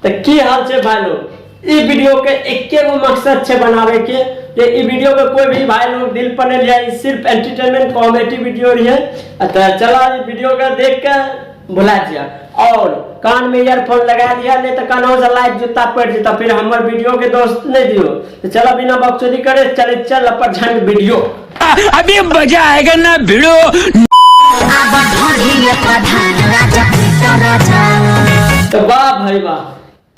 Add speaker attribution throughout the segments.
Speaker 1: तऽ की हाल छै भाई लोग। ई वीडियो के एके गो मकसद छै बनावे के, जे ई वीडियो के कोई भी भाई लोग दिल पर नहीं लिया, ई सिर्फ एंटरटेनमेंट कॉमेडी वीडियो रही है। तो चला ई वीडियो के देख के भुला दिया और कान में ईयरफोन लगा दिया, नहीं तो कानों से लाइट जूता पड़ जाता, फिर हमारे वीडियो के दोस्त नहीं दियो। तो चलो बिना बकचोदी करे चले चल अपन झंड वीडियो।
Speaker 2: अभी मजा आएगा ना भिड़ो।
Speaker 1: तो वाह भाई वाह,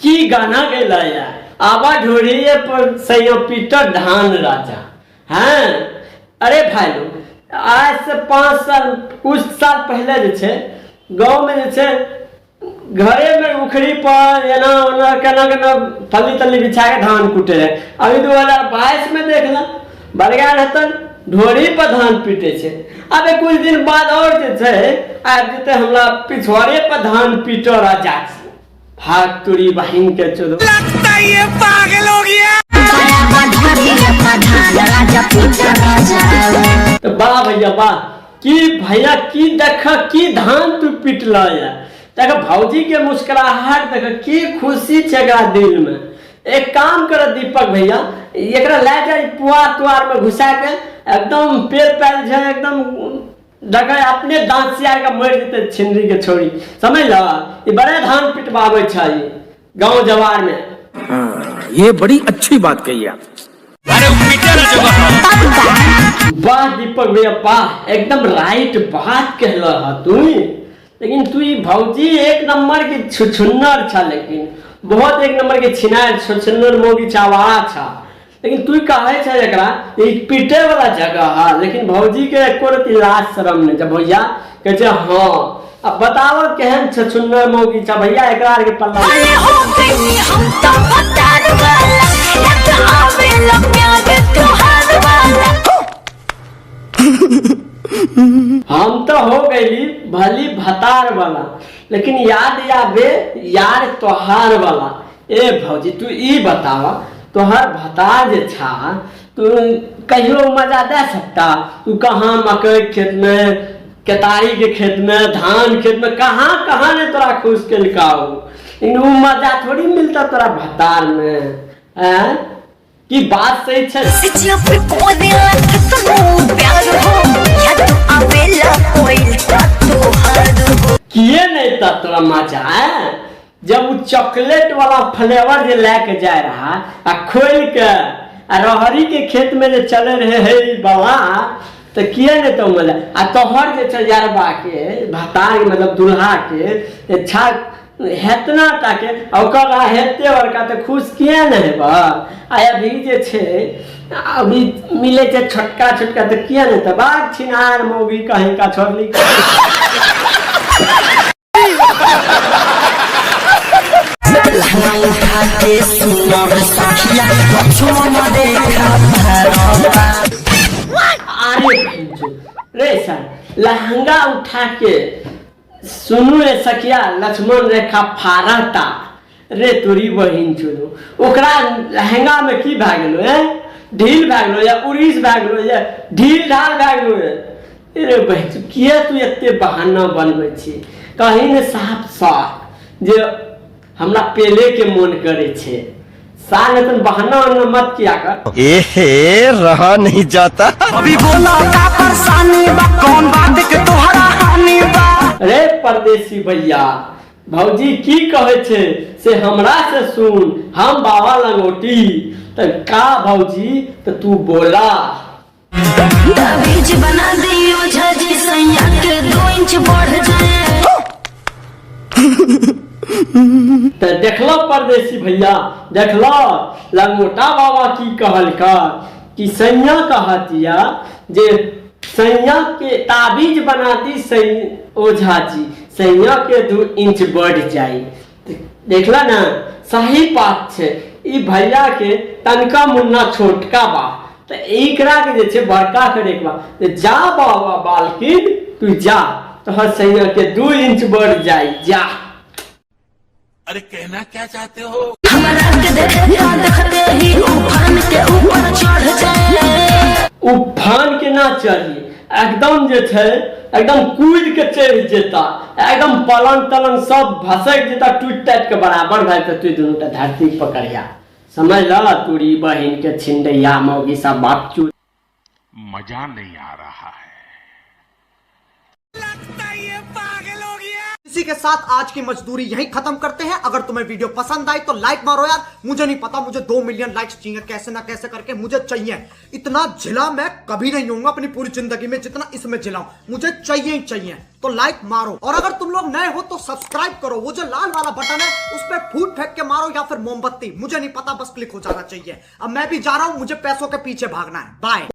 Speaker 1: की गाना गेला यार। आवा ढोरी पर सैया पीटर धान राजा। हाँ अरे भाई लोग, आज से 5 साल कुछ साल पहले जे छै गाँव में जे छै घरे में उखड़ी पर एना ओना केना केना फल्ली तल्ली बिछा के धान कूटे रहे। अभी 2022 में देख ला बड़का रहतन ढोरी पर धान पीटे छै। अबे कुछ दिन बाद और जे छै आबि जेतै हमरा पिछवाड़े पर धान पीटो राजा। भाग तुरी बहिन के चोदो।
Speaker 2: लगता ये पागल हो गया।
Speaker 1: तो वाह भैया वाह, की भैया की देख की धान तू पिटला या। देख भौजी के मुस्कुराहट देख की खुशी छै एकरा दिल में। एक काम कर दीपक भैया, एकरा ले जाय पुआर तुआर में घुसा के एकदम पेड़ पैल छै एकदम देख अपने दांत सियार के मरि जेतै छिनरी के छोड़ी, समझ ल। ई बड़े धान पिटवाबै छै गांव जवार में।
Speaker 2: हाँ, ये बड़ी अच्छी बात कही आप।
Speaker 3: अरे पीटे ना जगह।
Speaker 1: वाह दीपक भैया वाह, एकदम राइट बात कहल ह तू। लेकिन तू ई भौजी एक नंबर के छुछुन्नर छा, लेकिन बहुत एक नंबर के छिनार छुछुन्नर मोगी छावाड़ा छा। लेकिन तू कहे छे एकरा ई पीटे वाला जगह है, लेकिन भौजी के एको रति लाज शरम नहीं। जब भैया कहे छे हाँ, अब बताओ केहन छुछुन्नर मोगी छा भैया, एकरा आर के पल्ला। हम तो हो गई भली भतार वाला, लेकिन याद आवे यार तोहार वाला। ए भौजी तू ई बतावा, तोहर भतार जे छा तू कहियो मजा दे सकता? तू कहाँ मकई खेत में, केतारी के खेत में, धान खेत में, कहाँ कहाँ ने तोरा खुश केलकाऊ, लेकिन उ मजा थोड़ी मिलता तोरा भतार में। हैं की बात सही छै? किए नहीं त तोरा मजा है? जब उ चॉकलेट वाला फ्लेवर जे लए के जाय रहा आ खोल के आ रहरी के खेत में जे चले रहे हे बाबा, तो किए नहीं तो मजा। आ तोहर जे छै यारबा के भतार के मतलब दुल्हा के छा हेतना टाके आ ओकर हेते बड़का, तो खुश किए नहीं हेबा? आ अभी जे छै अभी मिले छै छोटका छोटका, तो किए नहीं तो बाघ छिनार मौगी कहीं का छोड़ली। अरे रे सर लहंगा उठा के सुनू रे सखिया लक्ष्मण रेखा फारता रे तोरी बहिन चुनू, ओकरा लहंगा में की भए गेलो है? ढील भए गेलो या उड़ीस भए गेलो या ढील ढाल भए गेलो है? रे बहिन किए तू एते बहाना बनबै छी? कहीं ने साफ साफ जे हमरा पेले के मन करे छे, साल एतन बहाना उहाना मत किया कर।
Speaker 4: एहे रहा नहीं जाता।
Speaker 5: अभी बोला का परेशानी बा, कौन बात के तोहरा हानि बा?
Speaker 1: अरे परदेसी भैया भौजी की कहे छे से हमरा से सुन, हम बाबा लंगोटी। त का भौजी त तू बोला।
Speaker 6: ताबीज बना दियो झाजी सैया के 2 इंच बढ़ जाए।
Speaker 1: त देखलो परदेसी भैया, देखलो लंगोटा बाबा की कहलका कि सैया कहतिया जे सैया के ताबीज बना दी सै ओझा जी सैया के 2 इंच बढ़ जाए। देखला ना सही बात छे, ई भैया के तनका मुन्ना छोटका बा त एकरा के जे छे बड़का करे के बा। त जा बाबा बालकिन तू जा, तोहर सैया के 2 इंच बढ़ जाए जा।
Speaker 3: अरे कहना क्या चाहते हो?
Speaker 6: हमरा के देखते देखते ही उफान के ऊपर चढ़ जाए।
Speaker 1: उफान के ना चढ़ी एकदम जे छे एकदम कूद के चढ़ि जेता, एकदम पलंग तलंग सब भसक जेता, टूट टाट के बराबर भए जेता। तू दुनू टा धरती पकड़िया, समझ ल तोरी बहिन के छिंडैया मौगी सब बाप चू।
Speaker 3: मजा नहीं आ रहा है।
Speaker 5: इसी के साथ आज की मजदूरी यहीं खत्म करते हैं। अगर तुम्हें वीडियो पसंद आई तो लाइक मारो यार, मुझे नहीं पता, मुझे 2 मिलियन लाइक्स चाहिए, कैसे ना कैसे करके मुझे चाहिए। इतना झिला मैं कभी नहीं होऊंगा अपनी पूरी जिंदगी में जितना इसमें झिलाऊं, मुझे चाहिए ही चाहिए, तो लाइक मारो। और अगर तुम लोग नए हो तो सब्सक्राइब करो, वो जो लाल वाला बटन है उस पर फूट फेंक के मारो या फिर मोमबत्ती, मुझे नहीं पता, बस क्लिक हो जाना चाहिए। अब मैं भी जा रहा हूं, मुझे पैसों के पीछे भागना है। बाय।